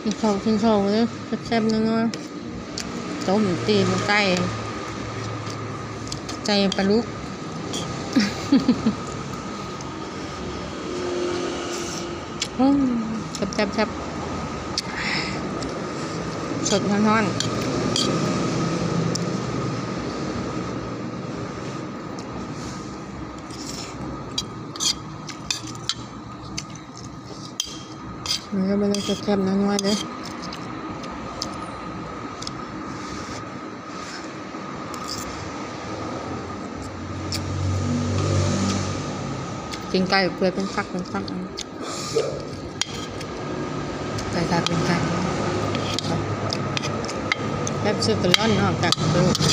ກິນເຂົ້າ ກິນເຂົ້າເດີ ແຊບໆ ນົວໆ ຕົ້ມຕີນໄກ່ ໄກ່ປາດຸກ ອືມ ແຊບໆໆ ສົດຮ້ອນໆ. ມັນກໍບໍ່ໄດ້ແຊບໆ ນົວໆ ເດີ ກິນໄກ່ເປື່ອຍເປັນຝັກເປັນຝັກ ໄກ່ກາຍເປັນໄກ່ ແບບສຸດກໍຮ້ອນເນາະ ກັກໂລກ